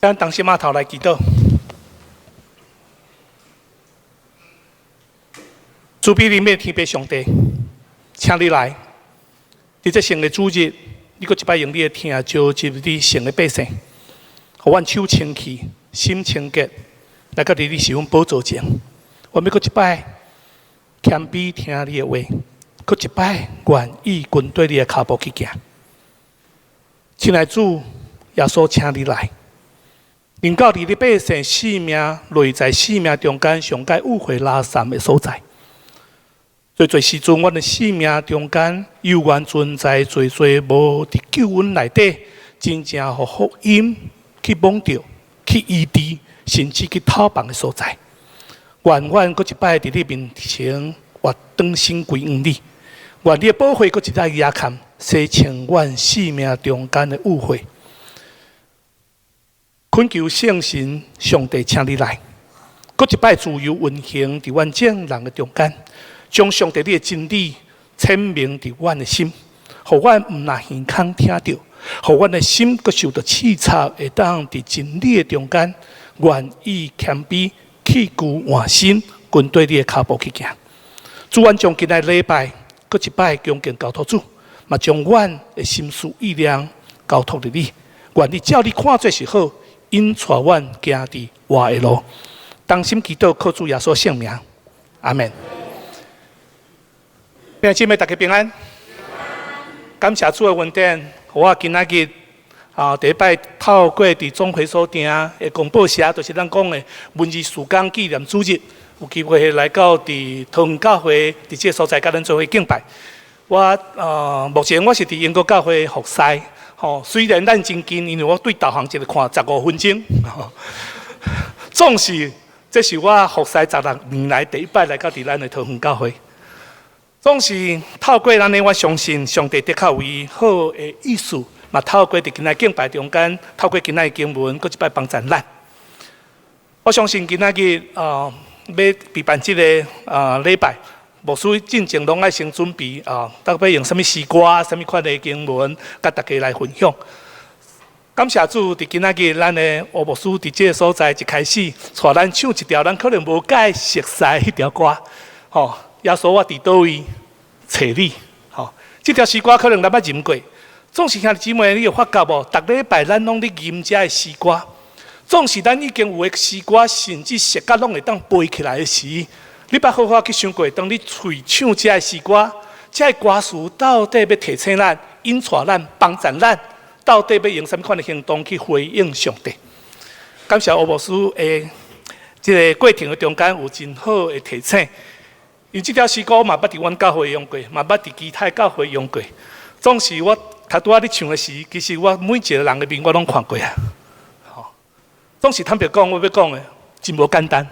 咱同心仔頭來祈禱。慈悲憐憫天父上帝，請你來，佇這聖的主日，你閣一擺用你的疼召集你聖的百姓，予阮手清氣，心清潔，來到佇你施恩寶座前。我欲閣一擺謙卑聽你的話，閣一擺願意跟綴你的跤步去行。親愛主耶穌，請你來。臨到佇你百姓性命內在性命中間上蓋誤會拉散的所在，濟濟時陣，阮的性命中間猶原存在濟濟無佇救恩內底，真正予福音去摸著、去醫治，甚至去透放的所在。願阮閣一擺佇你面前活轉身歸向你，願你的寶血閣一擺壓看，洗清阮性命中間的誤會。懇求聖神上帝，請你來，閣一擺自由運行佇阮眾人的中間，將上帝你的真理顯明佇阮的心，予阮毋若耳空聽著，予阮的心閣受著刺插，會當佇真理的中間，願意謙卑棄舊換新，跟綴你的跤步去行。主，阮將今仔禮拜閣一擺恭敬交託主，嘛將阮的心思意念交託予你，願你照你看做是好。引帶阮行佇活的路，同心祈禱，靠主耶穌聖名，阿門。弟兄姊妹，大家平安。感謝主的恩典，予我今仔日啊，第一擺透過佇總會所訂的公報社，就是咱講的文字事工紀念主日，有機會來到佇桃園教會佇這个所在，佮咱做伙敬拜。我目前我是佇英國教會服侍。吼，雖然咱真近，因為我對導航一個看15分鐘。總是，這是我服侍16年來第一擺來到佇咱的桃園教會。總是透過咱呢，我相信上帝的確有伊好的意思，嘛透過佇今仔敬拜中間，透過今仔的經文，閣一擺幫助咱。我相信今仔日欲備辦這個禮拜。牧師進前攏愛先準備啊，到底用啥物詩歌、啥物款的經文，佮大家來分享。感謝主，佇今仔日咱的吳牧師佇這个所在一開始，帶咱唱一條咱可能無介熟悉彼條歌，吼，耶穌我佇佗位揣你，吼，這條詩歌可能咱捌吟過。總是兄弟姊妹，你有發覺無？逐禮拜咱攏咧吟這个詩歌，總是咱已經有的詩歌，甚至熟甲攏會當背起來的時。你捌好好去想過，當你喙唱這个詩歌，這个歌詞到底欲提醒咱、引帶咱、幫助咱，到底欲用啥物款的行動去回應上帝？感謝吳牧師的這个過程的中間有真好的提醒。因為這條詩歌嘛捌佇阮教會用過，嘛捌佇其他教會用過。總是我頭拄仔咧唱的時，其實我每一個人的面我攏看過啊。吼，總是坦白講，我欲講的真無簡單。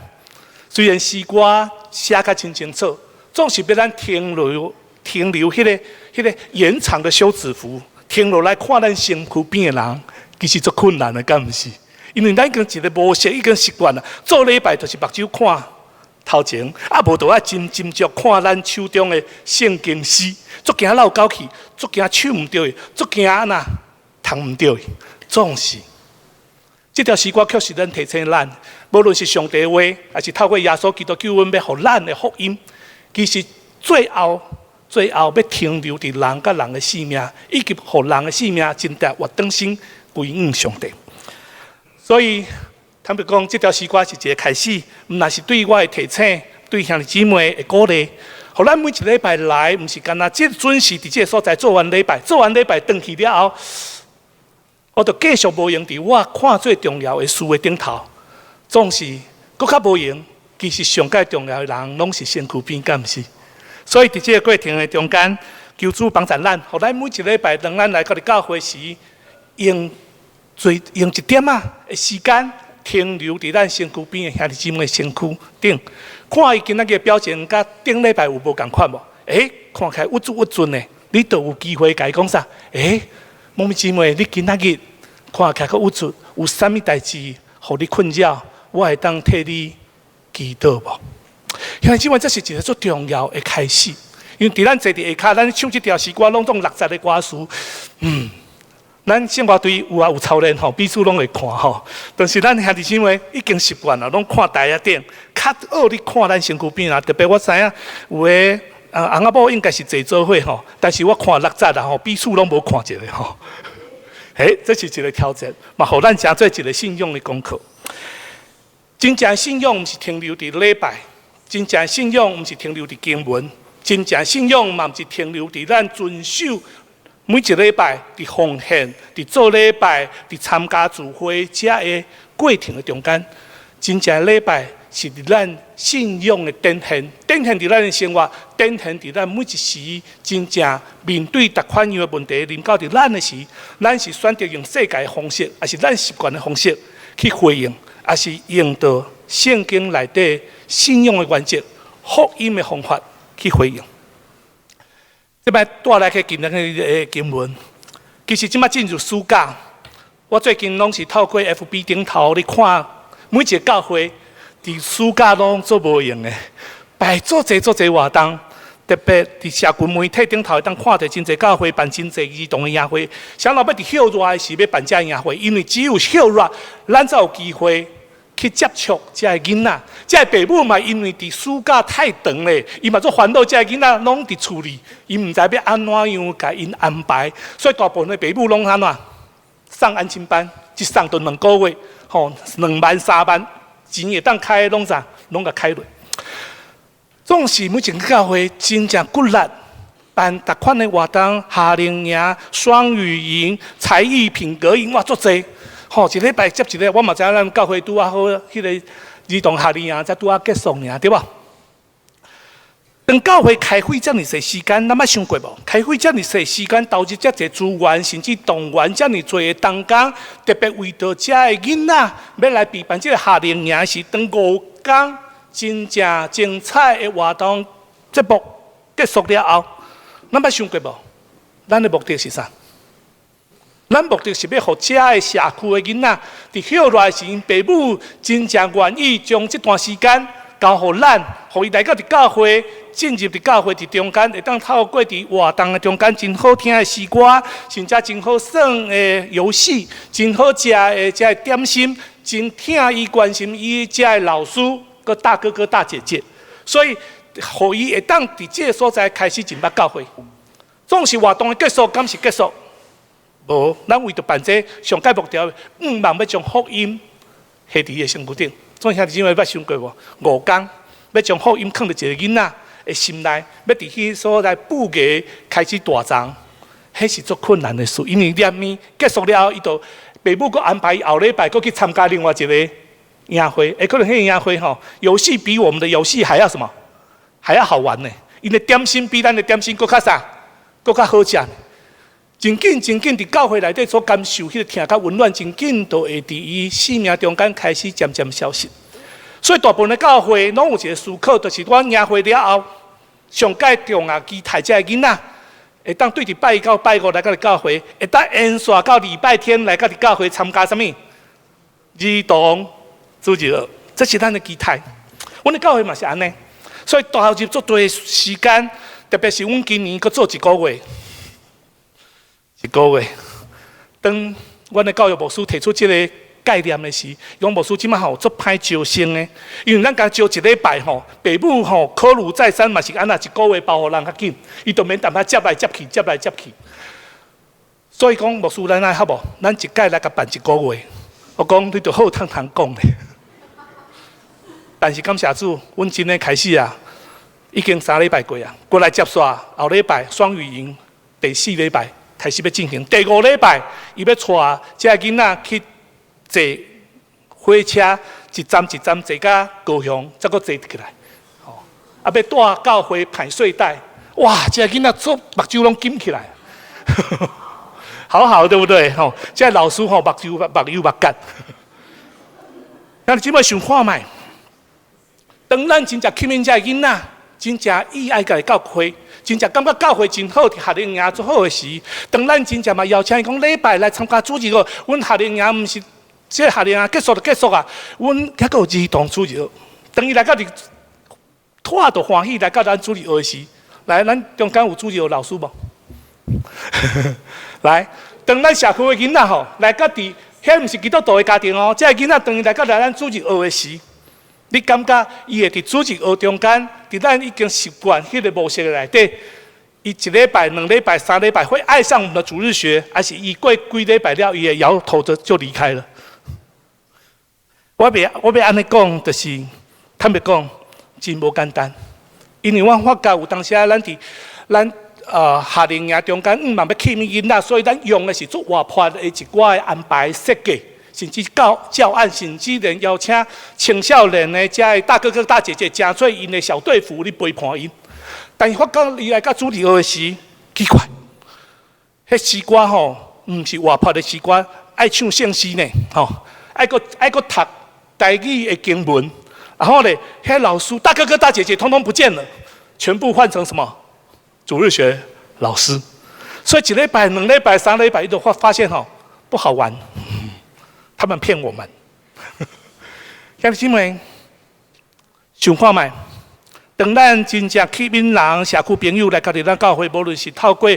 雖然詩歌寫甲真清楚，總是欲咱停留停留彼个彼个延長的休止符，停落來看咱身軀邊的人，其實足困難的，敢毋是？因為咱已經一個模式已經習慣啦，做禮拜就是目睭看頭前，啊無就愛斟斟酌看咱手中的聖經詩，足驚落狗去，足驚手毋著伊，足驚按怎讀毋著伊，總是。這條詩歌確實咱提醒咱，無論是上帝的話，還是透過耶穌基督救恩欲予咱的福音，其實最後最後欲停留佇人佮人的性命，以及予人的性命真正活轉身歸向上帝。所以坦白講，這條詩歌是一個開始，毋但是對我的提醒，對兄弟姊妹的鼓勵，予咱每一禮拜來，毋是干焦這準時佇這个所在做完禮拜，做完禮拜轉去了後。我就繼續無閒佇我看做重要的事的頂頭，總是閣較無閒。其實上蓋重要的人，攏是身軀邊，敢毋是？所以佇這個過程的中間，求主幫助咱，予咱每一禮拜當咱來到佇教會時，用做用一點仔的時間停留佇咱身軀邊的兄弟姊妹身軀頂，看伊今仔日的表情，佮頂禮拜有無仝款無？欸，看起來鬱卒鬱卒的，你就有機會共伊講啥？欸，某某姊妹，你今仔日看起來較鬱卒，有啥物代誌予你困擾？我會當替你祈禱無？兄弟姊妹，這是一個足重要的開始。因為佇咱坐佇下跤，咱唱這條詩歌，攏總六節的歌詞，咱生活隊有啊有操練吼，彼此攏會看吼。但是咱兄弟姊妹已經習慣啦，攏看台仔頂，較少咧看咱身軀邊啦。特別我知影有的啊，翁仔某應該是坐做伙吼，但是我看六節啦吼，彼此攏無看一个吼。嘿，這是一個挑戰，嘛，予咱成做一個信仰的功課。真正信仰毋是停留佇禮拜，真正信仰毋是停留佇經文，真正信仰嘛毋是停留佇咱遵守每一禮拜佇奉獻、佇做禮拜、佇參加聚會這个過程的中間。真正禮拜是佇咱信仰的展現，展現佇咱的生活，展現佇咱每一時真正面對逐款樣的問題，臨到佇咱的時，咱是選擇用世界的方式，抑是咱習慣的方式去回應，抑是用著聖經內底信仰的原則、福音的方法去回應。這擺帶來去今日的經文，其實這擺進入暑假，我最近攏是透過 FB 頂頭咧看每一个教會佇暑假攏足無閒的，辦足濟足濟活動，特別佇社群媒體頂頭會當看著真濟教會辦真濟兒童的營會。啥人欲佇歇熱的時欲辦這營會，因為只有歇熱，咱才有機會去接觸這个囡仔。這个爸母嘛，因為佇暑假太長咧，伊嘛足煩惱，這个囡仔攏佇厝裡，伊毋知欲按怎樣共𪜶安排，所以大部分的爸母攏按怎送安親班，一送就2個月，吼，2萬3萬，錢會當開攏啥，攏共開落。總是每一个教會真正骨力辦逐款的活動，夏令營、雙語營、才藝品格營，哇，足濟！吼，一禮拜接一个，我嘛知影咱教會拄仔好，彼个兒童夏令營才拄仔結束爾，對無？當教會開費遮爾濟時間，咱捌想過無？開費遮爾濟時間，投入遮濟資源，甚至動員遮爾濟的同工，特別為著遮的囡仔欲來備辦這个夏令營，是當5工真正精彩的活動節目結束了後，咱捌想過無？咱的目的是啥？咱目的是欲予遮的社區的囡仔，佇歇熱的時，𪜶爸母真正願意將這段時間交予咱，予伊來到佇教會，進入佇教會佇中間，會當透過佇活動的中間，真好聽的詩歌，甚至真好耍的遊戲，真好食的遮的點心，真疼伊關心伊遮的老師，佮大哥哥大姐姐，所以予伊會當佇這个所在開始進入教會。總是活動的結束，敢是結束？無，咱為著辦這个上蓋目標，向望欲將福音下佇伊的身軀頂。總兄弟姊妹捌想過無？5工欲將福音囥佇一個囡仔的心內，欲佇彼所在布藝開始大欉，彼是足困難的事。因為連物結束了後，伊就爸母閣安排伊後禮拜閣去參加另外一個營會，會可能彼个營會吼，遊戲比我們的遊戲還要什麼？還要好玩呢。𪜶的點心比咱的點心閣較啥？閣較好食。真緊真緊，佇教會內底所感受彼個疼佮溫暖，真緊就會佇伊生命中間開始漸漸消失。所以大部分的教會攏有一個思考，就是阮營會了後，上蓋重要期待這个囡仔，會當對佇拜一到拜五來到佇教會，會當延續到禮拜天來到佇教會參加啥物？兒童主日學，這是咱的期待。阮的教會嘛是按呢，所以投入足濟時間，特別是阮今年閣做一個月。一個月，當阮的教育牧師提出這个概念的時，伊講牧師這馬吼足歹招生的，因為咱共招一禮拜吼，爸母吼考慮再三嘛是按怎一個月包予人較緊，伊就免淡仔接來接去，接來接去。所以講牧師咱按呢好無？咱一屆來共辦一個月。我講你著好通通講咧。但是感謝主，阮真的開始啊，已經3禮拜過啊，過來接煞後禮拜雙語營第四禮拜開始欲進行，第五禮拜伊欲帶這个囡仔去坐火車，一站一站坐到高雄，才閣坐起來。吼，啊，欲帶教會排睡袋，哇，這个囡仔足目睭攏金起來，好好對不對？吼，這个老師吼目睭目有目結。那你這擺想看覓？當咱真正吸引這个囡仔，真正意愛家己教會，真正感覺教會真好，夏令營足好的時，當咱真正嘛邀請伊講禮拜來參加主日學，阮夏令營毋是這個夏令營結束就結束啊，阮猶閣有兒童主日學。當伊來到佇拖著歡喜來到咱主日學的時，來，咱中間有主日學老師無？來，當咱社區的囡仔吼來到佇，彼毋是基督徒的家庭哦，這个囡仔當伊來到來咱主日學的時，你感覺伊會佇主日學中間，佇咱已經習慣彼個模式的內底，伊一禮拜、兩禮拜、三禮拜會愛上我們的主日學，還是伊過幾禮拜了，伊會搖頭就離開了？我欲按呢講，就是坦白講，真無簡單。因為我發覺有當時啊，咱佇咱夏令營中間，嘛欲吸引囡仔，所以咱用的是足活潑的一寡的安排設計，甚至教案，甚至連邀請青少年的遮的大哥哥大姐姐，成做𪜶的小隊服咧陪伴𪜶。但是發覺伊來到主日學的時，奇怪，彼詩歌吼，毋是活潑的詩歌，愛唱聖詩呢，吼，愛閣讀台語的經文，然後咧，彼老師大哥哥大姐姐統統不見了，全部換成什麼？主日學老師。所以一禮拜、兩禮拜、三禮拜，伊就發現吼不好玩，他們騙我們。兄弟姊妹，想看覓？當咱真正吸引人、社區朋友來加入咱教會，無論是透過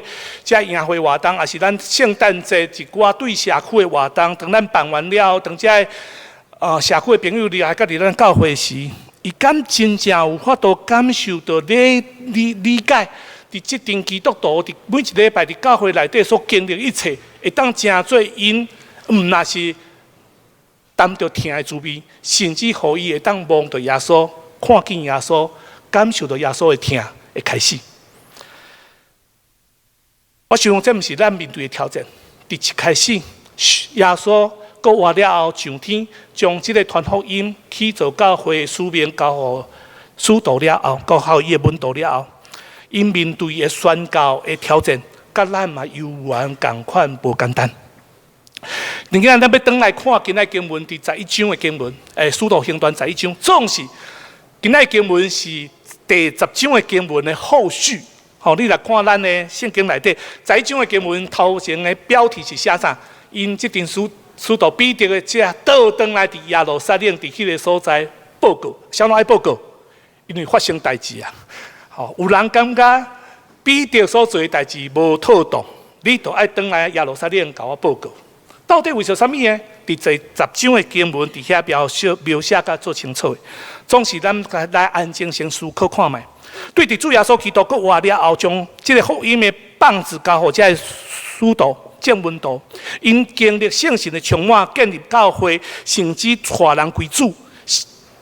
這營會活動，抑是咱聖誕節一寡對社區的活動，當咱辦完了，當這社區的朋友來加入咱教會時，伊敢真正有法度感受到理解，佇這陣基督徒佇每一禮拜佇教會內底所經歷一切，會當成做𪜶毋若是擔著疼的滋味，甚至予伊會當望著耶穌，看見耶穌，感受到耶穌的疼的開始。我想這毋是咱面對的挑戰。佇一開始，耶穌復活了後上天，將這个傳福音去做教會使命交予使徒了後，交予伊的門徒了後，𪜶面對的宣教的挑戰，佮咱嘛猶原仝款無簡單。今仔咱欲轉來看今仔經文，佇十一章的經文，使徒行傳十一章，總是今仔經文是第十章的經文的後續。吼，你來看咱的聖經內底，十一章的經文頭前的標題是寫啥？𪜶這陣使徒彼得的這倒轉來佇耶路撒冷佇彼个所在報告，啥物愛報告？因為發生代誌啊！吼，有人感覺彼得所做的代誌無妥當，你就愛轉來耶路撒冷共我報告。到底為著啥物呢？佇第十章的經文佇遐描寫甲足清楚的。總是咱來安靜先思考看覓。對佇主耶穌基督復活了後，將這个福音的棒子交予這个使徒、眾門徒，𪜶經歷聖神的充滿，建立教會，甚至帶人歸主。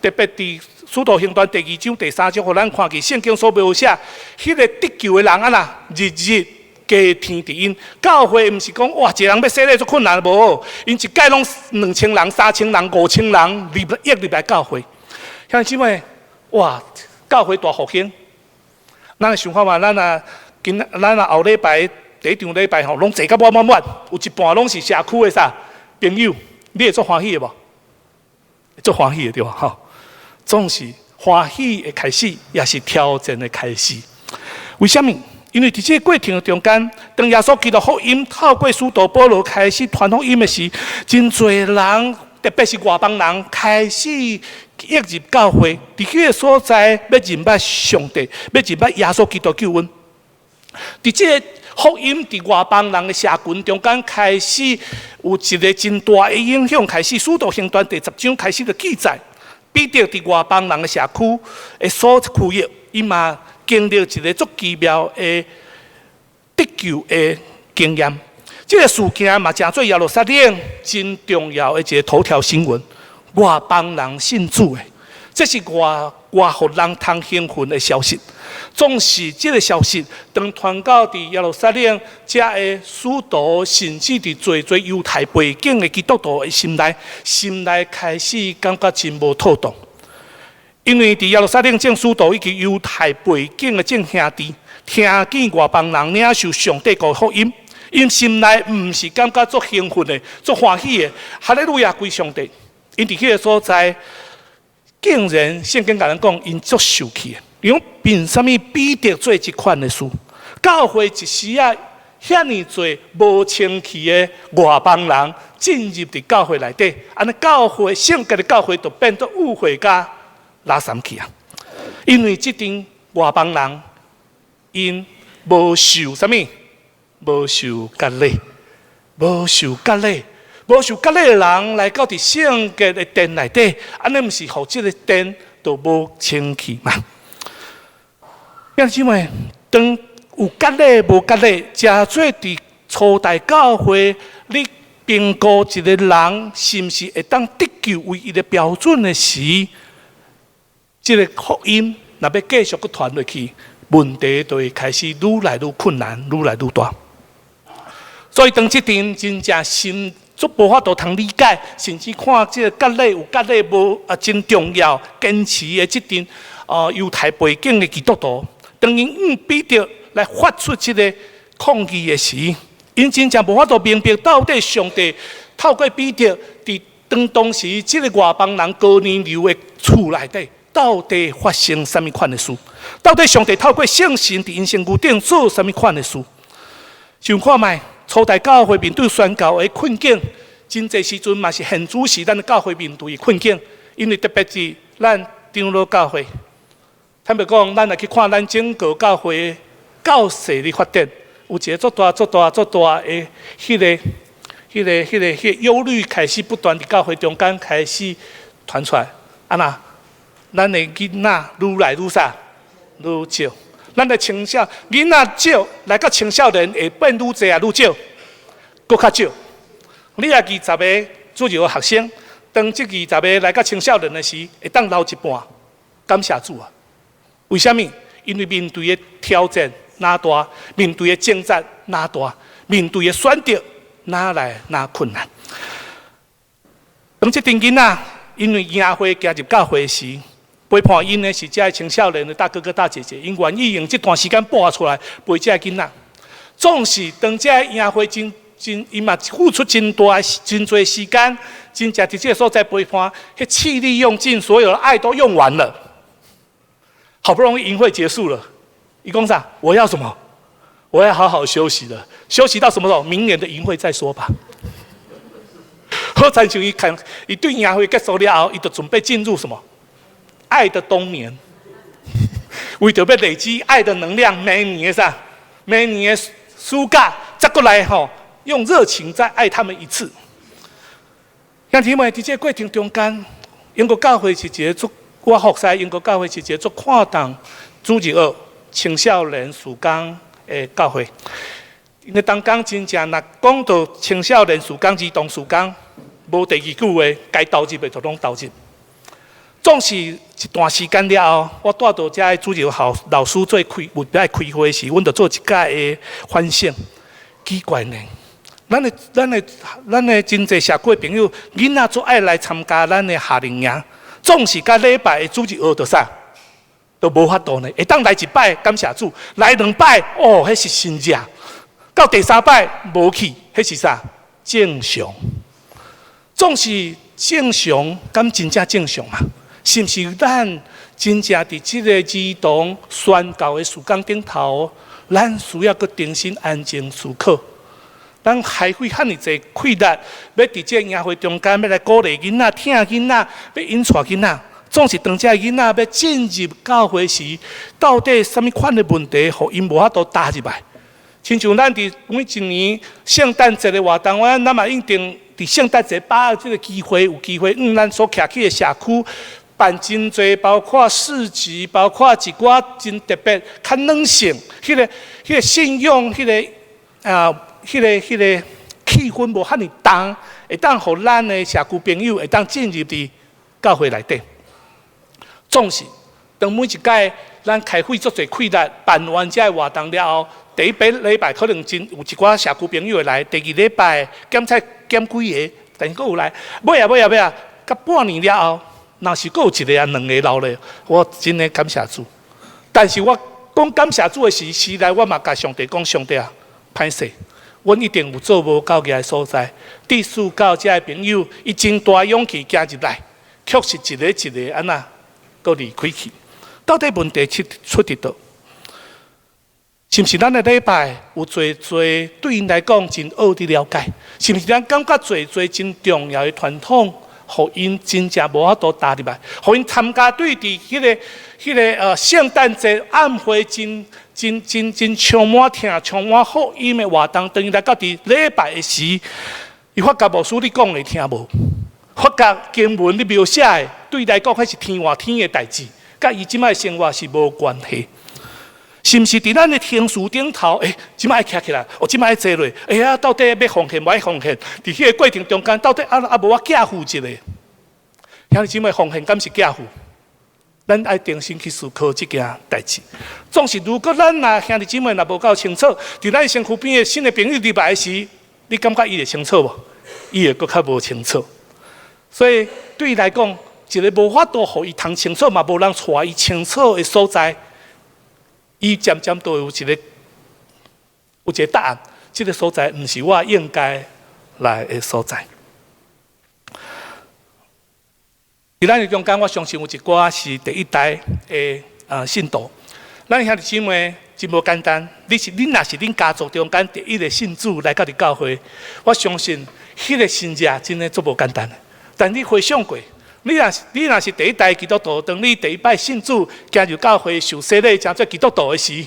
特別佇使徒行傳第二章、第三章，予咱看見聖經所描寫，彼个得救的人啊啦，日日加添佇𪜶教會，毋是講哇，一個人欲洗禮足困難無？𪜶一屆攏2000人、3000人、5000人入來教會。兄弟姊妹，哇，教會大復興。咱想看覓，咱若後禮拜第一場禮拜吼，攏坐甲滿滿滿，有一半攏是社區的啥朋友，你會足歡喜的無？足歡喜的對無？吼，總是歡喜的開始，也是挑戰的開始。為啥物？因為佇這個過程中間，當耶穌基督福音透過使徒保羅開始傳福音的時，真濟人，特別是外邦人，開始湧入教會，佇彼个所在欲認捌上帝，欲認捌耶穌基督救恩。佇這個福音佇外邦人的社群中間開始有一個真大的影響，開始使徒行傳第十章開始就記載，彼得佇外邦人的社區的所區域，伊嘛經歷一個足奇妙的得救的經驗。這個事件嘛，成做耶路撒冷真重要的一個頭條新聞。外邦人信主的，這是偌予人通興奮的消息。總是這個消息，當傳到佇耶路撒冷，遮的使徒，甚至佇濟濟猶太背景的基督徒的心內，心內開始感覺真無妥當。因為佇耶路撒冷眾使徒以及猶太背景的眾兄弟，聽見外邦人領受上帝國福音，𪜶心內毋是感覺足興奮的、足歡喜的，哈利路亞歸上帝。𪜶佇彼个所在，竟然聖經共咱講，𪜶足受氣的。伊講憑啥物彼得做這款的事？教會一時仔遐爾濟無清氣的外邦人進入佇教會內底，按呢教會聖潔的教會就變做污穢佮垃圾去啊！因為這陣外邦人𪜶無受啥物，無受割禮，無受割禮，無受割禮的人來到佇聖潔的殿內底，按呢毋是予這个殿都無清氣嗎？兄弟姊妹，當有割禮無割禮，誠做佇初代教會，你評估一个人是毋是會當得救唯一的標準的時，這个福音若欲繼續閣傳落去，問題就會開始愈來愈困難，愈來愈大。所以當這陣真正心足無法度通理解，甚至看這个割禮有割禮無啊，真重要，堅持的這陣猶太背景的基督徒，當𪜶向彼得來發出這个抗議的時，𪜶真正無法度明白到底上帝透過彼得佇當當時這个外邦人哥尼流的厝內底，到底發生啥物款的事？到底上帝透過聖神佇𪜶身軀頂做啥物款的事？想看覓，初代教會面對宣教的困境，真濟時陣嘛是現主時咱的教會面對的困境，因為特別是咱長老教會，坦白講，咱來去看咱整個教會教勢的發展，有一個足大、足大、足大的彼個憂慮開始不斷佇教會中間開始傳出來。啊若，咱的囡仔愈來愈啥？愈少。咱的青少囡仔少，來到青少年會變愈濟啊？愈少？閣較少。你若二十个主日學學生，當這二十个來到青少年的時，會當留一半。感謝主啊！為啥物？因為面對的挑戰若大，面對的掙扎若大，面對的選擇若來若困難。當這陣囡仔因為營會加入教會時，陪伴𪜶的是這个青少年的大哥哥大姐姐，𪜶願意用這段時間撥出來陪這个囡仔。總是當這个營會真真，伊嘛付出真大、真濟時間，真正佇這个所在陪伴，彼氣力用盡，所有的愛都用完了。好不容易營會結束了，伊講啥？我要什麼？我要好好休息了。休息到什麼時候？明年的營會再說吧。好親像伊看，伊對營會結束了後，伊就準備進入什麼？愛的冬眠。為著欲累積愛的能量，明年的啥？明年的暑假再過來吼，用熱情再愛他們一次。兄弟們，佇這個過程中間，英國教會是一个足，我服侍英國教會是一個足看重主日學青少年事工的教會。因為當講真正，若講到青少年事工、兒童事工，無第二句話，該投入的就攏投入。總是一段時間了後，我帶到遮主日學老師做開，有愛開會時，阮就做一屆的反省。奇怪呢，咱的真濟社區朋友，囡仔足愛來參加咱的夏令營，總是佮禮拜的主日學就啥，都無法度呢。會當來一擺，感謝主；來兩擺，哦，彼是神跡。到第三擺無去，彼是啥？正常。總是正常，敢真正正常啊？是毋是咱真正佇這个兒童宣教的事工頂頭，咱需要閣重新安靜思考？咱開費遐爾濟氣力，欲佇這个營會中間，欲來鼓勵囡仔、疼囡仔，欲引帶囡仔，總是當這个囡仔欲進入教會時，到底啥物款的問題，予𪜶無法度踏入來？親像咱佇每一年聖誕節的活動，咱嘛一定佇聖誕節把握這个機會，有機會，咱所徛起的社區辦真濟，包括市集，包括一寡真特別、較軟性，彼個信仰，彼個氣氛無遐爾重，會當予咱的社區朋友會當進入佇教會內底。總是當每一屆咱開費足濟氣力辦完這个活動了後，第一擺禮拜可能真有一寡社區朋友會來，第二禮拜減菜減幾个，但是閣有來，尾啊尾啊尾啊，到半年了後，若是閣有一个啊兩个留咧，我真的感謝主。但是我講感謝主的時，時來我嘛共上帝講，上帝啊，歹勢，阮一定有做無夠額的所在。致使到這个朋友，伊真大勇氣行入來，卻是一个一个按怎，閣離開去。到底問題出出佇佗？是毋是咱的禮拜有濟濟對𪜶來講真奧的了解？是毋是咱感覺濟濟真重要的傳統，予𪜶真正無法度踏入來，予𪜶參加對佇彼個聖誕節晚會真真真真充滿疼、充滿福音的活動，當伊來到佇禮拜的時，伊發覺牧師你講的聽無，發覺經文你描寫的，對伊來講，彼是天外天的代誌，佮伊這擺生活是無關係。是毋是佇咱的情緒頂頭？欸，這擺愛徛起來，哦，這擺愛坐落，哎呀，到底欲奉獻無愛奉獻？佇彼個過程中間，到底啊啊無我寄付一下？兄弟姊妹，奉獻敢是寄付？咱愛重新去思考這件代誌。總是如果咱若兄弟姊妹若無夠清楚，佇咱身軀邊的新的朋友入來時，你感覺伊會清楚無？伊會閣較無清楚。所以對伊來講，一个無法度予伊通清楚，嘛無人帶伊清楚的所在，伊漸漸都有一個答案。這个所在毋是我應該來的所在。佇咱的中間，我相信有一寡是第一代的信徒。咱兄弟姊妹真無簡單。你若是恁家族中間第一个信主來到佇教會，我相信彼个心情真的足無簡單的。但你回想過，你若是第一代基督徒，當你第一擺信主，行入教會受洗禮，成做基督徒的時，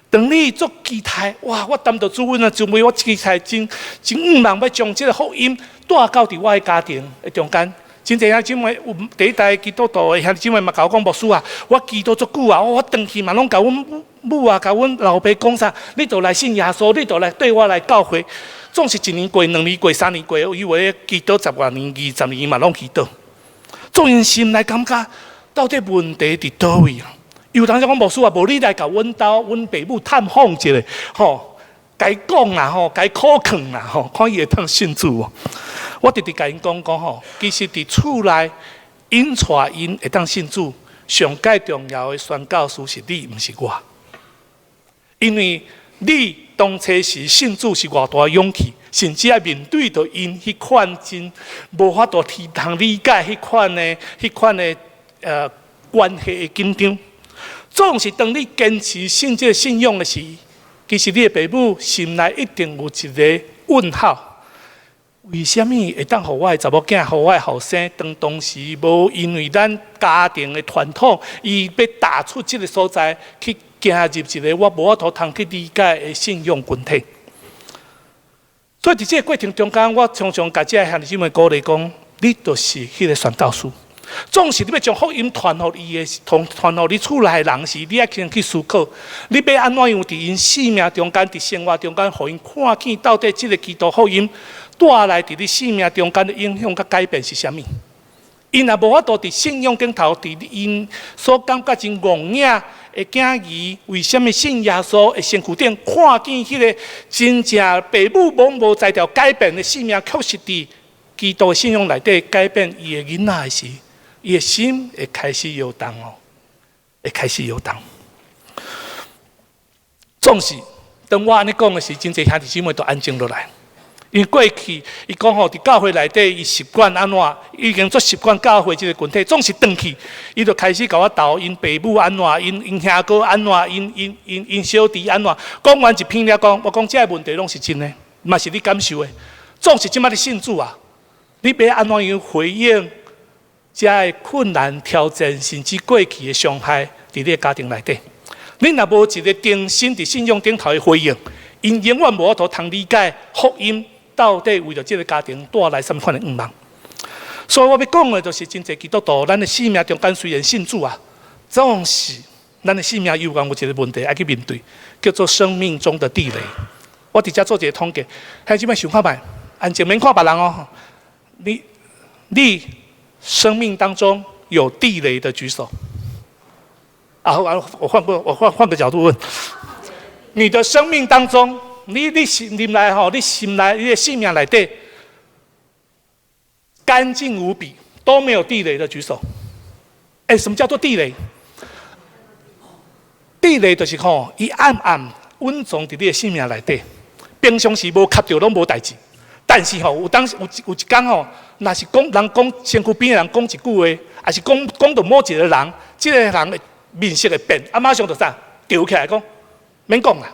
當你足期待，哇！我擔著主恩啊，準備我期待真真向望欲將這个福音帶到佇我的家庭的中間。真濟兄姊妹有第一代基督徒的兄弟姊妹嘛，共我講牧師啊，我祈禱足久啊，我轉去嘛攏共阮母啊，共阮老爸講啥，你著來信耶穌，你著來綴我來教會。總是一年過，兩年過，三年過，以為祈禱十外年、二十年嘛攏祈禱。總𪜶心內感覺到底問題佇佗位啊？有當時講牧師啊，無你來共阮兜、阮爸母探訪一下，吼，共伊講啦，吼，共伊苦勸啦，吼，看伊會當信主無？我直直共𪜶講講吼，其實佇厝內，𪜶帶𪜶會當信主，上蓋重要的宣教師是你，毋是我。因為你當初時信主是偌大勇氣，甚至愛面對著𪜶彼款真無法度通理解彼款的關係的緊張。總是當你堅持信這个信仰的時，其實你的爸母心內一定有一个問號。為啥物會當予我的查某囝，予我的後生，當當時無因為咱家庭的傳統，伊欲踏出這个所在，去行入一个我無法度通去理解的信仰群體。所以佇這个過程中間，我常常共這个兄弟姊妹鼓勵講，你就是彼个宣教師。總是你欲將福音傳予伊的，傳傳予你厝內的人時，你愛先去思考，你欲按怎樣佇𪜶生命中間、佇生活中間，予𪜶看見到底這个基督福音帶來佇你生命中間的影響佮改變是啥物？𪜶若無法度佇信仰頂頭，佇𪜶所感覺真戇影的囝兒，為啥物信耶穌的身軀頂，看見彼个真正爸母攏無才調改變的生命，確實佇基督的信仰內底改變伊的囡仔的時，伊的心會開始搖動哦，會開始搖動。總是當我按呢講的時，真濟兄弟姊妹都安靜落來。因為過去伊講吼，佇教會內底，伊習慣按怎，已經足習慣教會這个群體，總是轉去，伊就開始共我投𪜶爸母按怎，𪜶兄哥按怎，𪜶小弟按怎。講完一篇了講，我講這个問題攏是真的，嘛是你感受的。總是這擺你信主啊，你欲按怎樣回應這个困難挑戰，甚至過去的傷害，佇你的家庭內底，你若無一个忠心佇信仰頂頭的回應，𪜶永遠無法度通理解福音到底為著這个家庭帶來啥物款的向望。所以我欲講的，就是真濟基督徒，咱的生命中間雖然信主啊，總是咱的生命猶原有一个問題愛去面對，叫做生命中的地雷。我佇遮做一个統計，兄姊妹想看覓，安靜免看別人哦。你生命當中有地雷的舉手。啊，我換個角度問，你的生命當中，你心內吼，你心內你的生命內底乾淨無比，都沒有地雷的舉手。欸，什麼叫做地雷？地雷就是吼，伊暗暗隱藏佇你的生命內底，平常時無磕著攏無代誌，但是吼，有當時有一工吼，若是講人講身軀邊的人講一句話，抑是講講著某一个人，這个人的面色會變，啊，馬上就啥，著起來講，免講啦。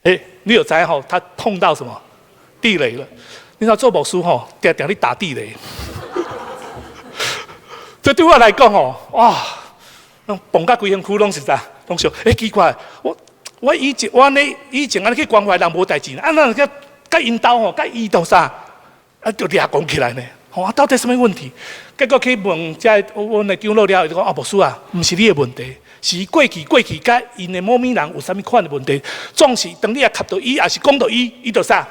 欸，你有知吼？他碰到什麼地雷了？你知道做牧師吼，定定咧打地雷。這對我來講吼，哇，攏磅甲規身軀攏是啥？攏想，欸，奇怪，我以前我按呢以前按呢去關懷人無代誌，啊，咱佮佮𪜶兜吼，佮伊鬥啥，啊，就掠狂起來呢。吼，啊，到底啥物問題？結果去問遮阮的長老了後，伊就講啊，牧師啊，毋是你的問題，是過去佮𪜶的某物人有啥物款的問題，總是當你若磕著伊，抑是講著伊，伊就啥，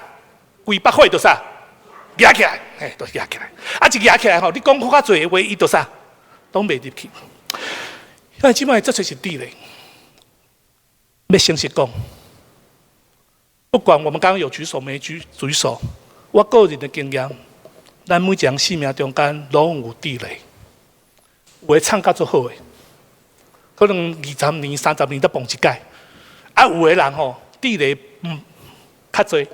規腹火就啥，夯起來，嘿，就夯起來。啊，一夯起來吼，你講較濟的話，伊就啥，攏袂入去。因為這擺這就是地雷，欲誠實講，不管我們剛剛有舉手沒舉手，我個人的經驗，咱每一個人生命中間攏有地雷，有的藏甲足好的，可能20年、30年才崩一擺。啊，有的人吼，地雷較濟，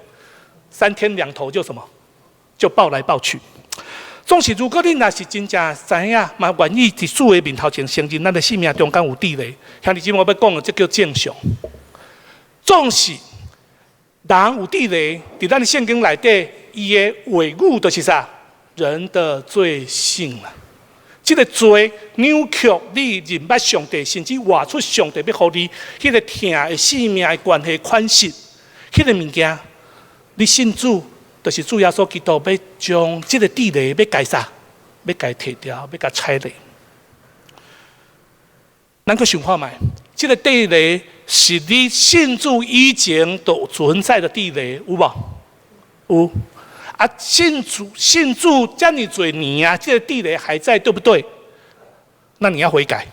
三天兩頭就什麼，就爆來爆去。總是如果你若是真正知影，嘛願意佇主的面頭前承認咱的生命中間有地雷，兄弟姊妹，我欲講的，這叫正常。總是人有地雷，佇咱的聖經內底，伊的話語就是啥？人的罪性啦。這個罪扭曲你認捌上帝，甚至活出上帝欲予你彼個疼的生命的關係款式，彼個物件，你信主，就是主耶穌基督欲將這個地雷欲共啥？欲共提掉，欲共拆落。咱閣想看覓，這個地雷是你信主以前就存在的地雷，有無？有。啊，信主遮爾濟年啊，這個地雷還在，對不對？那你要悔改。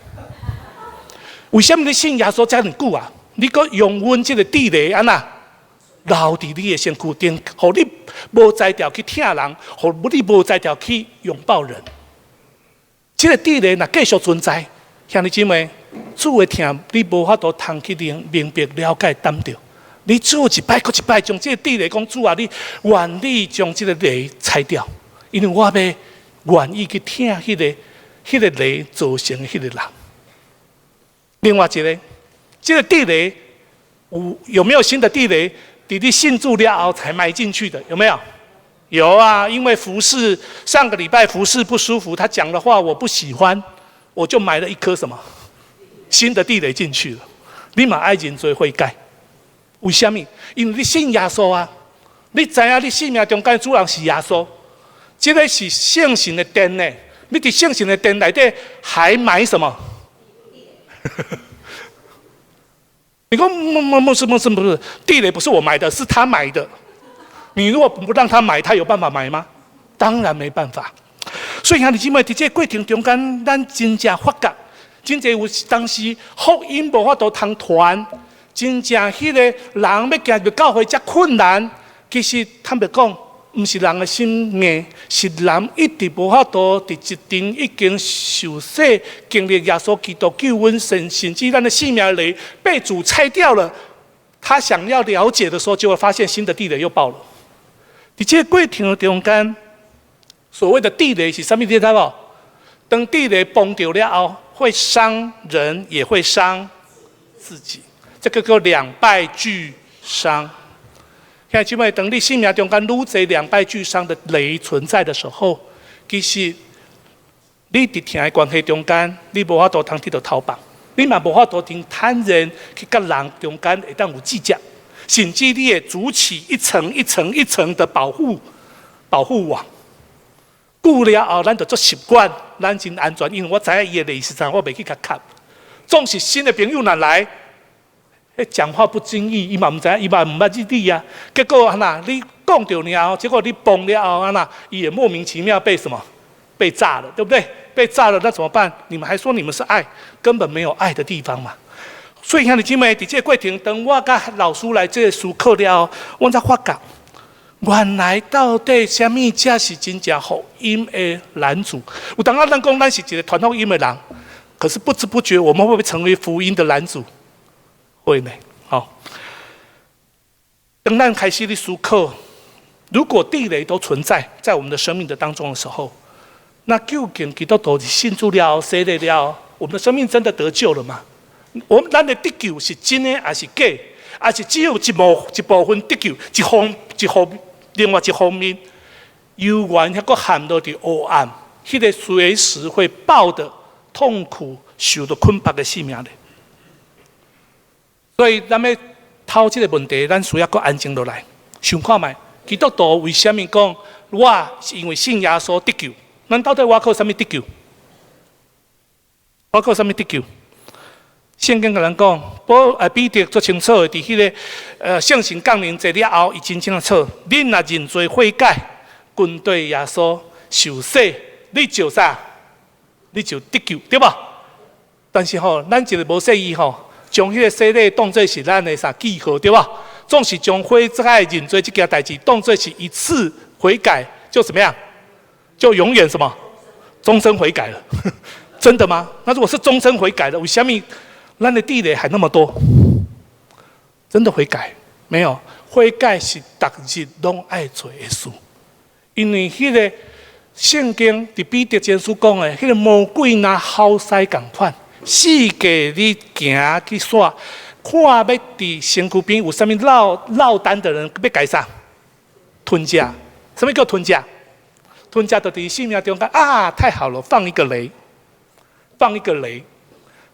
為什麼你信耶穌遮爾久啊？你閣容忍這個地雷按怎？留佇你的身軀頂，予你無才調去疼人，予你無才調去擁抱人。這個地雷若繼續存在，兄弟姊妹，主的疼你無法度通去明白了解擔著。你只有一擺閣一擺將這個地雷講，主啊，你願意將這個雷拆掉，因為我欲願意去疼彼個雷造成的彼個人。另外一個，這個地雷有沒有新的地雷？佇你信主了後才埋進去的，有沒有？有啊，因為服侍上個禮拜服侍不舒服，他講的話我不喜歡，我就埋了一顆什麼新的地雷進去了。你嘛愛認罪悔改，為什麼？因為你信耶穌啊，你知影你生命中間主人是耶穌，這個是聖神的殿呢。你佇聖神的殿內底還埋什麼？你講，不是不是不是，地雷不是我埋的，是他埋的。你如果不讓他埋，他有辦法埋嗎？當然沒辦法。所以兄弟姊妹，佇這個過程中間，咱真正發覺，真濟有當時福音無法度通傳，真正彼個人欲行入教會遮困難。其實坦白講，毋是人的心硬，是人一直無法度佇一陣已經受洗、經歷耶穌基督救恩，甚至咱的生命雷被主拆掉了。他想要了解的時候，就會發現新的地雷又爆了。佇這個過程中間，所謂的地雷是啥物？你知無？當地雷崩著了後，會傷人，也會傷自己。這個叫兩敗俱傷。兄弟姊妹，當你生命中間愈濟兩敗俱傷的雷存在的時候，其實你佇疼的關係中間，你無法度通得著頭放，你嘛無法度通坦然去佮人中間會當有計較，甚至你會築起一層一層一層的保護網。久了後，咱就足習慣，咱真安全，因為我知影伊的雷是啥，我袂去共磕。總是新的朋友若來，彼講話不經意，伊嘛毋知影，伊嘛毋捌你啊。結果按怎，你講著爾後，結果你崩了後按怎，伊也莫名其妙被什麼？被炸了，對不對？被炸了，那怎麼辦？你們還說你們是愛，根本沒有愛的地方嘛。所以兄弟姊妹，佇這個過程，當我佮老師來這個思考了後，我才發覺，原來到底啥物才是真正福音的攔阻？有當仔咱講咱是一個傳福音的人，可是不知不覺，我們會不會成為福音的攔阻？會呢。好，當咱開始咧思考，如果地雷都存在在我們的生命的當中的時候，那究竟基督徒信主了、洗禮了，我們的生命真的得救了嗎？我們咱的得救是真的還是假？還是只有一部分得救，一方另外一方面，猶原猶閣陷落佇黑暗，彼個隨時會爆的痛苦、受到捆綁的生命咧。所以咱欲討這个問題，咱需要閣安靜落來，想看覓。基督徒為啥物講我是因為信耶穌得救？咱到底倚靠啥物得救？倚靠啥物得救？聖經共咱講，保啊彼得足清楚的，佇彼个聖神降臨濟了後，伊真清楚，恁若認罪悔改，跟隨耶穌受洗，你就啥？你就得救，對無？但是吼，咱一个無細意吼，將彼个洗禮當做是咱的啥記號，對無？總是將悔改認罪這件代誌當做是一次悔改就怎麼樣？就永遠什麼？終身悔改了？真的嗎？那如果是終身悔改的，為啥物咱的地雷還那麼多？真的悔改沒有？悔改是逐日攏愛做的事，因為彼个聖經佇彼得前書講的，彼个魔鬼若吼獅仝款，四界咧行去煞，看欲佇身軀邊有啥物落單的人，欲共伊啥？吞食。啥物叫吞食？吞食就佇生命中間啊，太好了，放一個雷，放一個雷，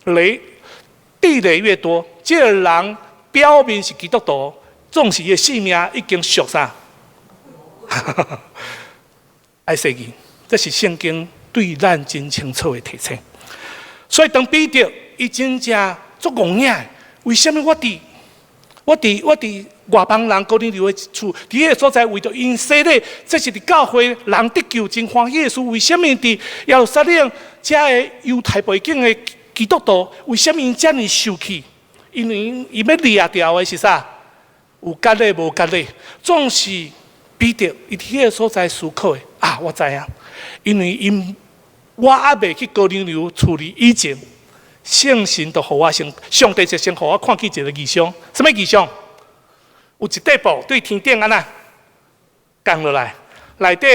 雷地雷越多，這個人表面是基督徒，總是伊的性命已經屬啥？愛洗去，這是聖經對咱真清楚的提醒。所以當彼得伊真正足戇影，為啥物我佇外邦人哥尼流的厝，佇彼个所在為著𪜶洗禮，這是佇教會人得救真歡喜的事。為啥物佇耶路撒冷遮个猶太背景的基督徒，為啥物𪜶遮爾受氣？因為伊欲掠掉的是啥？有割禮無割禮，總是彼得伊佇彼个所在思考的啊！我知影，因為𪜶我猶未去哥尼流厝裡以前，聖神就予我先，上帝就先予我看見一個異象，啥物異象？有一塊布對天頂按呢降落來，內底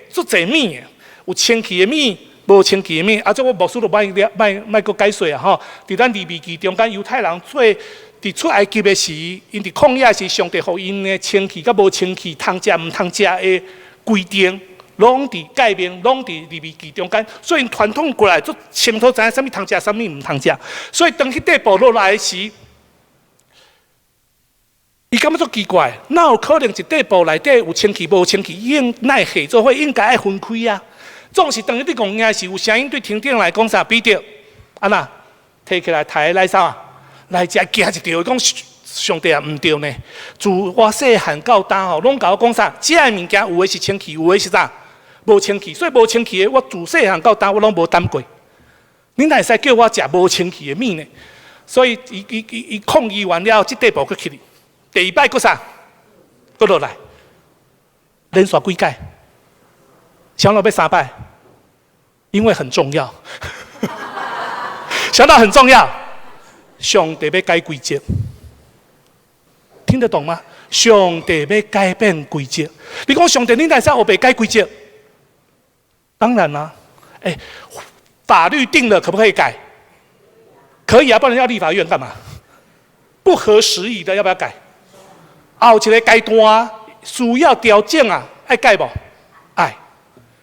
足濟物的，有清氣的物，無清氣的物。啊，這我牧師就莫莫莫閣解說啊吼。佇咱利未記中間，猶太人做佇出埃及的時，𪜶佇曠野時，上帝予𪜶的清氣佮無清氣通食毋通食的規定，攏佇誡命，攏佇利未記中間。所以傳統過來足清楚知影啥物通食，啥物毋通食。所以當彼塊布落來時，伊感覺足奇怪，哪有可能一塊布內底有清氣無清氣？應哪會做伙應該愛分開啊！總是當伊佇戇影時，有聲音對天頂來講啥？彼得，按怎提起來抬來啥？來食驚一跳，伊講上帝啊，毋對呢！自我細漢到大吼，攏共我講啥？這个物件有的是清氣，有的是啥？無清氣。所以無清氣的，我自細漢到大我攏無擔過。你哪會使叫我食無清氣的物呢？所以伊伊伊伊抗議完了，這塊布閣起去。第二擺閣啥？閣落來，連續幾擺？想到欲三擺，因為很重要。想到很重要，上帝欲改規則，聽得懂嗎？上帝欲改變規則。你講上帝，你哪會使烏白改規則？當然啦，欸，法律定了，可不可以改？可以啊，不然要立法院幹嘛？不合時宜的，要不要改？後一個階段需要調整啊，愛改無？愛。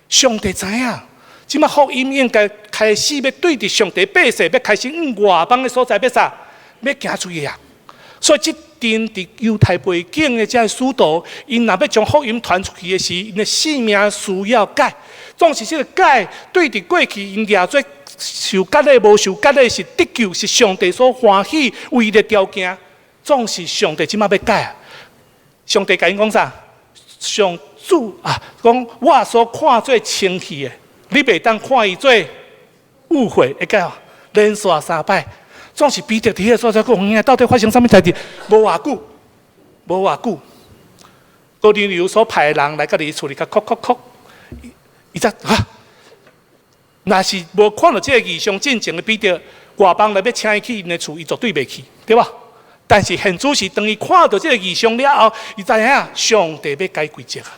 上帝知影，這擺福音應該開始欲對著上帝百姓，欲開始往外邦的所在欲啥？欲行出去啊！所以這陣佇猶太背景的這个使徒，𪜶若欲將福音傳出去的時，𪜶的性命需要改。總是這个改對佇過去𪜶掠做受割禮無受割禮是得救，是上帝所歡喜唯一的條件。總是上帝這擺欲改啊！上帝共𪜶講啥？上主啊，講我所看做清氣的，你袂當看伊做污穢，會改哦。連續三擺，總是彼得佇彼个所在講，到底發生啥物代誌？無偌久，無偌久，哥尼流所派的人來佮伊厝裡共叩叩叩，伊才哈，若是無看著這个異象進前的彼得，外邦來欲請伊去𪜶的厝，伊絕對袂去，對無？但是現主是當伊看著這个異象了後，伊知影上帝欲改規則啊。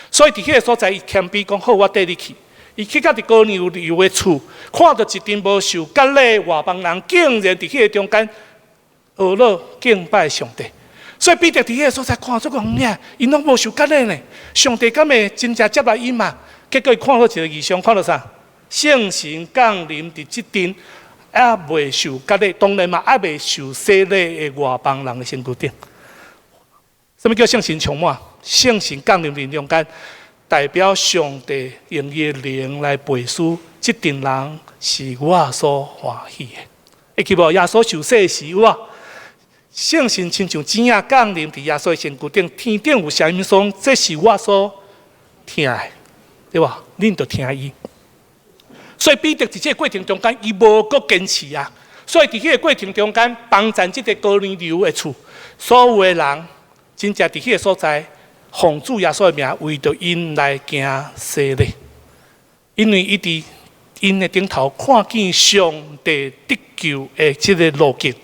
所以佇彼个所在，伊謙卑講好，我綴你去。伊去到佇哥尼流的厝，看著一陣無受割禮外邦人，竟然佇彼个中間呵咾敬拜上帝。所以彼得佇彼个所在看做講，𪜶攏無受割禮呢？上帝敢會真正接納𪜶嘛？結果伊看到一個異象，看到啥？聖神降臨佇這陣猶未受割禮，當然嘛，猶未受洗禮的外邦人的身軀頂。啥物叫聖神充滿？聖神降臨佇中間，代表上帝用伊的靈來背書，這陣人是我所歡喜的。會記無？耶穌受洗時有無？聖神親像鳥仔降臨佇耶穌的身軀頂，天頂有聲音說：這是我所疼的，對無？恁著聽伊。所以彼得佇這個過程中間，伊無閣堅持啊。所以佇彼個過程中間，幫贊這个哥尼流的厝，所有的人真正佇彼个所在，奉主耶穌的名，為著𪜶來行洗禮，因為伊佇𪜶的頂頭看見上帝得救的這个路徑，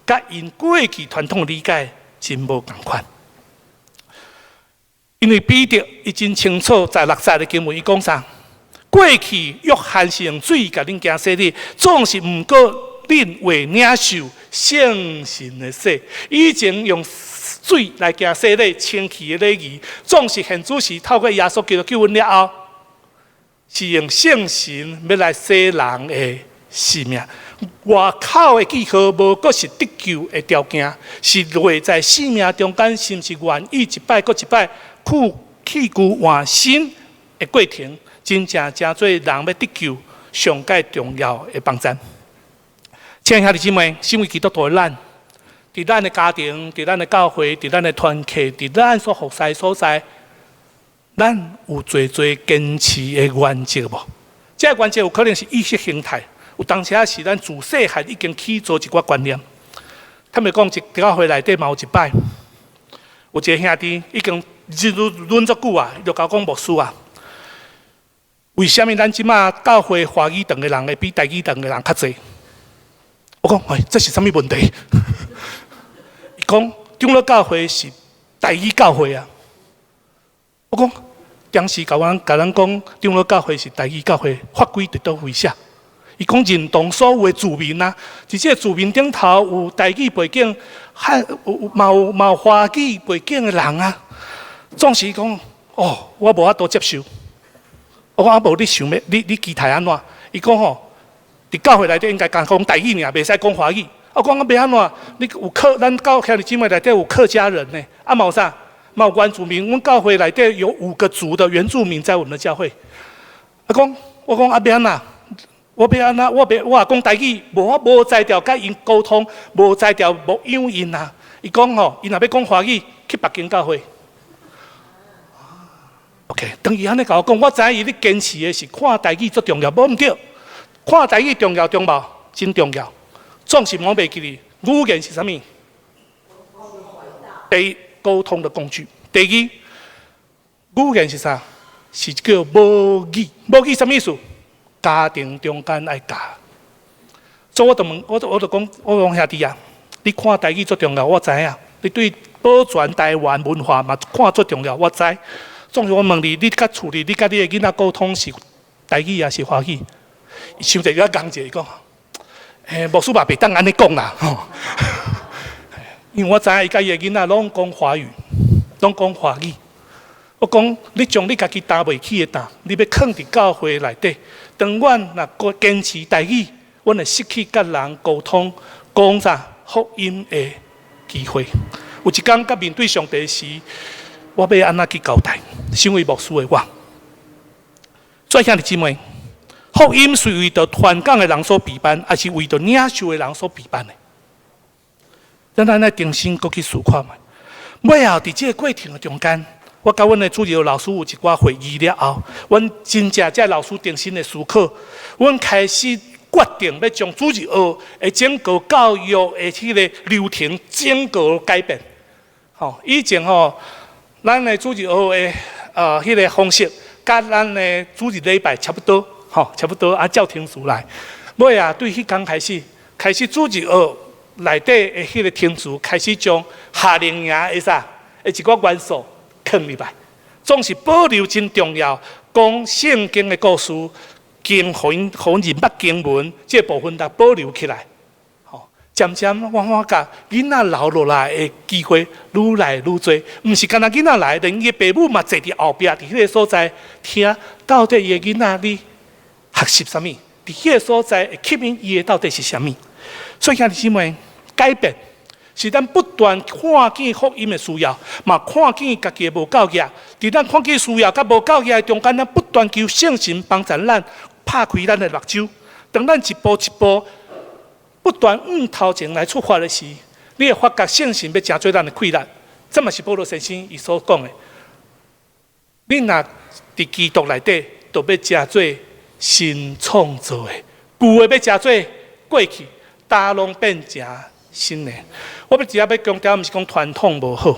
佮𪜶過去傳統理解真無仝款。因為彼得伊真清楚，在六節的經文，伊講啥？過去約翰是用水共恁行洗禮，總是毋過恁會領受聖神的洗。以前用水來行洗禮、清氣的禮儀，總是現主時透過耶穌基督救阮了後，是用聖神欲來洗人的生命。外口的記號無閣是得救的條件，是內在生命中間，是毋是願意一擺閣一擺去棄舊換新的過程，真正成做人欲得救上蓋重要的幫贊。親愛兄弟姊妹，身為基督徒的咱，佇咱的家庭、佇咱的教會、佇咱的團契、佇咱所服侍所在，咱有濟濟堅持的原則無？這個原則有可能是意識形態，有當時是咱自細漢已經去做一寡觀念。坦白講，一教會內底嘛有一擺，有一個兄弟已經日論足久啊，伊就共我講牧師啊，為啥物咱這馬教會華語堂的人會比台語堂的人較濟？我講，喂，這是啥物問題？伊講長老教會是台語教會啊。我講，當時共咱講長老教會是台語教會，法規佇佗位寫？伊講認同所有的住民啊，佇這個住民頂頭有台語背景，還有嘛有嘛有華語背景的人啊。總是講，哦，我無法度接受。我講啊，無你想欲，你期待按怎？伊講吼，佇教會內底應該干講台語爾，袂使講華語。我講啊，欲按怎？你有客，咱教兄弟姊妹內底有客家人呢，啊嘛有啥？嘛有原住民。阮教會內底有五個族的原住民在我們的教會。啊講，我講啊，欲按怎？我欲按怎？我欲我若講台語，無我無才調佮𪜶溝通，無才調牧養𪜶啊。伊講吼，𪜶若欲講華語，去別間教會。OK，當伊按呢共我講，我知伊咧堅持的是看台語足重要，無毋對。看台語重要中無？真重要。總是莫袂記哩，語言是啥物？第一，溝通的工具；第二，語言是啥？是叫母語。母語啥物意思？家庭中間愛教。所以我就問，我就講，我講兄弟啊，你看台語足重要，我知影。你對保存台灣文化嘛看足重要，我知。總是我問你，你佮厝裡，你佮你的囡仔溝通是台語抑是華語？伊想者佮講者，伊講，欸，牧師嘛袂當按呢講啦，吼。因為我知影伊佮伊的囡仔攏講華語，攏講華語。我講，你將你家己擔袂起的擔，你欲囥佇教會內底。當阮若閣堅持台語，阮會失去佮人溝通、講啥福音的機會。有一工佮面對上帝時，我欲按怎去交代？身為牧師的我，所以兄弟姊妹，福音是為著傳講的人所備辦，抑是為著領受的人所備辦的？咱愛重新閣去思考覓。尾後佇這個過程的中間，我佮阮的主日老師有一寡會議了後，阮真正這老師重新的思考，阮開始決定欲將主日學的整個教育的彼个流程整個改變。吼，以前吼，咱的主日學的彼个方式，佮咱的主日禮拜差不多，吼，差不多啊，照程序來。尾啊，對彼工開始，開始主日學內底的彼个程序，開始將夏令營的啥的一寡元素囥入來，總是保留真重要，講聖經的故事，經予𪜶予𪜶認捌經文這個部分，來保留起來。吼，漸漸我發覺囡仔留落來的機會愈來愈濟，毋是干焦囡仔來，連伊的爸母嘛坐佇後壁，佇彼个所在聽，到底伊的囡仔咧學習啥物？佇彼个所在會吸引伊的到底是啥物？所以兄弟姊妹，改變是咱不斷看見福音的需要，嘛看見家己的無夠額。佇咱看見需要佮無夠額的中間，咱不斷求聖神幫助咱拍開咱的目睭。當咱一步一步不斷向頭前來出發的時，你會發覺聖神欲成做咱的氣力。這嘛是保羅先生伊所講的。你若佇基督內底，就欲成做新創造的，舊的欲成做過去，焦攏變成新的。我欲直接欲強調，毋是講傳統無好，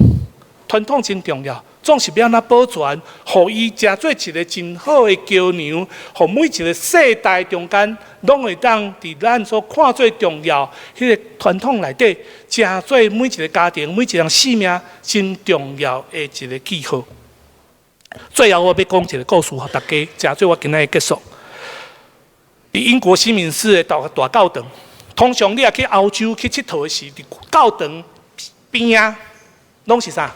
傳統真重要，總是欲按怎保存，予伊成做一個真好的橋梁，予每一個世代中間，攏會當佇咱所看做重要彼個傳統內底，成做每一個家庭、每一個人生命真重要的一個記號。最後，我欲講一個故事，予大家，成做我今仔日結束。佇英國西敏寺的大大教堂，通常你若去歐洲去𨑨迌的時，佇教堂邊仔攏是啥？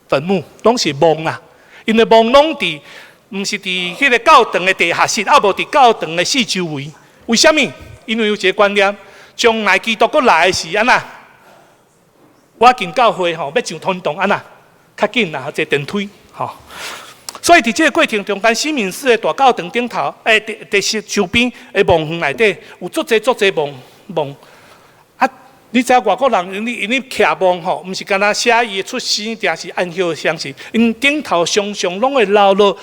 墳墓，攏是墓啦。𪜶的墓攏佇，毋是佇彼個教堂的地下室，啊無佇教堂的四周圍。為啥物？因為有一個觀念，將來基督閣來的時，按怎？我進教會吼，欲上天堂按怎？較緊啦，坐電梯吼。所以佇這個過程中間，西敏寺的大教堂頂頭，佇佇是周邊的墓園內底，有足濟足濟墓墓。啊，你知影外國人𪜶徛墓吼，毋是干焦寫伊的出生，定是安息的方式，𪜶頂頭常常攏會留落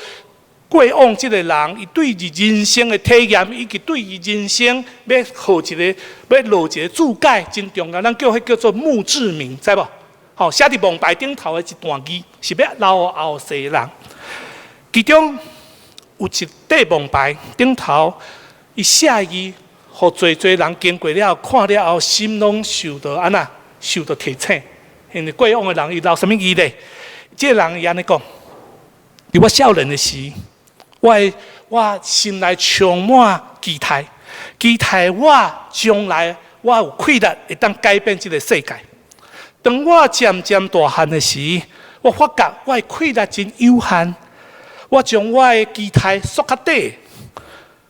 過往這個人，伊對伊人生的體驗，以及對伊人生欲予一個欲落一個注解，真重要。咱叫彼叫做墓誌銘，知無？吼，寫佇墓牌頂頭的一段字，是欲留予後世人。其中有一塊墓牌頂頭，伊寫字，予濟濟人經過了後，看了後，心攏受到按怎？受到提醒。因為過往的人伊留啥物字咧？這個人伊按呢講：佇我少年的時，我心內充滿期待，期待我將來我有氣力會當改變這個世界。當我漸漸大漢的時，我發覺我的氣力真有限。我將我的期待縮較短，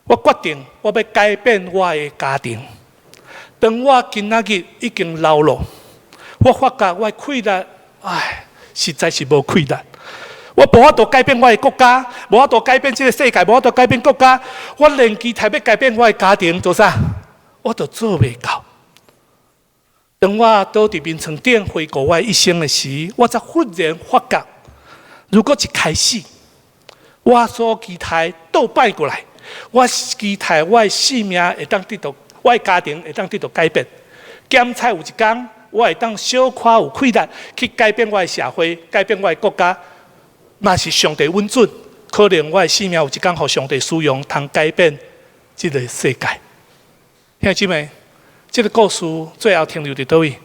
我決定我欲改變我的家庭。當我今仔日已經老了，我發覺我的氣力，唉，實在是無氣力。我無法度改變我的國家，無法度改變這個世界，無法度改變國家。我連期待欲改變我的家庭，做啥？我都做袂到。當我倒佇眠床頂回顧我一生的時，我才忽然發覺，如果一開始，我所期待倒擺過來，我期待我的生命會當得到，我的家庭會當得到改變。兼且有一工，我會當小可有氣力去改變我的社會，改變我的國家。若是上帝允准，可能我的生命有一工予上帝使用，通改變這個世界。兄弟姊妹，這個故事最後停留佇佗位？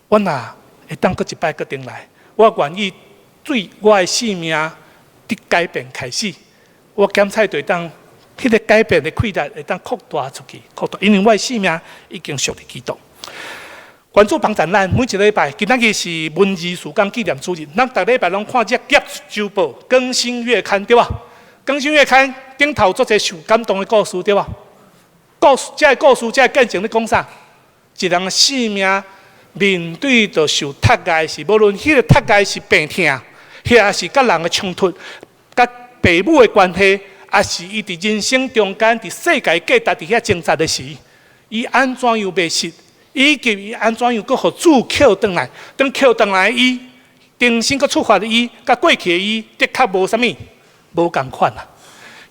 我若會當閣一擺閣轉來，我願意對我的生命的改變開始，我檢採就會當彼個改變的氣力會當擴大出去，擴大，因為我的生命已經屬佇基督。關注幫贊咱每一禮拜，今仔日是文字事工紀念主日，咱逐禮拜攏看這個週報更新月刊對無？更新月刊頂頭足濟受感動的故事對無？故事，這個故事，這個見證咧講啥？一人的生命面對著受窒礙時，無論彼個窒礙是病痛，抑是佮人的衝突、佮父母的關係，抑是伊佇人生中間佇世界價值佇遐掙扎的時，伊按怎樣迷失，以及伊按怎樣閣予主抾轉來，當抾轉來伊重新閣出發的伊，佮過去的伊，的確無啥物，無仝款啊！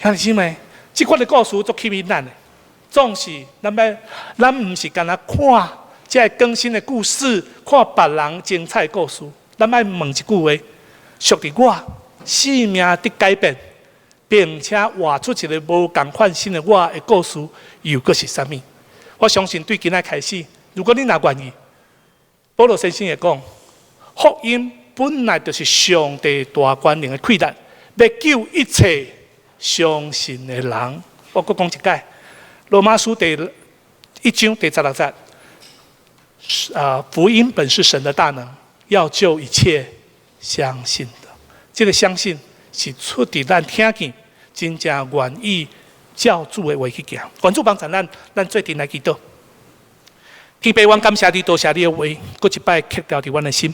兄弟姊妹，這款的故事足吸引咱的，總是咱欲，咱毋是干焦看這個更新的故事，看別人精彩的故事，咱愛問一句話：屬佇我生命的改變，並且活出一個無仝款新的我的故事，又閣是啥物？我相信對今仔開始，如果你若願意，保羅先生會講，福音本來就是上帝大權能的氣力，欲救一切相信的人。我閣講一擺，羅馬書第一章第十六節，啊，福音本是神的大能，要救一切相信的。這個相信是出佇咱聽見，真正願意照主的話去行。願主幫助咱，咱做陣來祈禱。天父，阮感謝你，多謝你的話，閣一擺刻牢佇阮的心。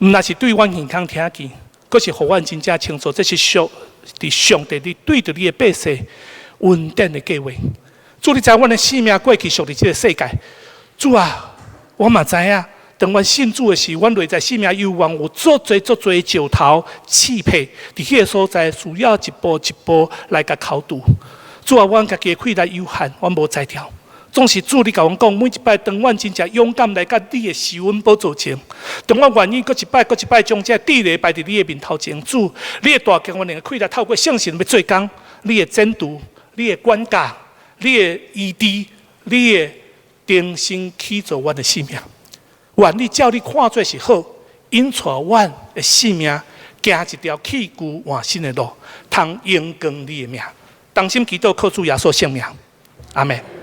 毋但是對阮耳孔聽見，閣是予阮真正清楚，這是上帝你對著你的百姓恩典的計劃。主，你知阮的生命過去屬佇這个世界。主啊，我嘛知影，當阮信主的時，阮內在生命猶原有足濟足濟石頭刺皮，佇彼个所在需要一步一步來共敲除。主啊，阮家己的氣力有限，阮無才調。總是主，你共阮講，每一擺當阮真正勇敢來佮你的施恩寶座前，當阮願意閣一擺閣一擺將這個塊擺佇你的面頭前，主，你會帶領阮的氣力透過聖神欲做工，你會剪除，你會管教，你會醫治，你會重新起造阮的生命。願你照你看做是好，引帶阮的生命行一條去舊換新的路，通榮光你的名。同心祈禱，靠主耶穌聖名。阿們。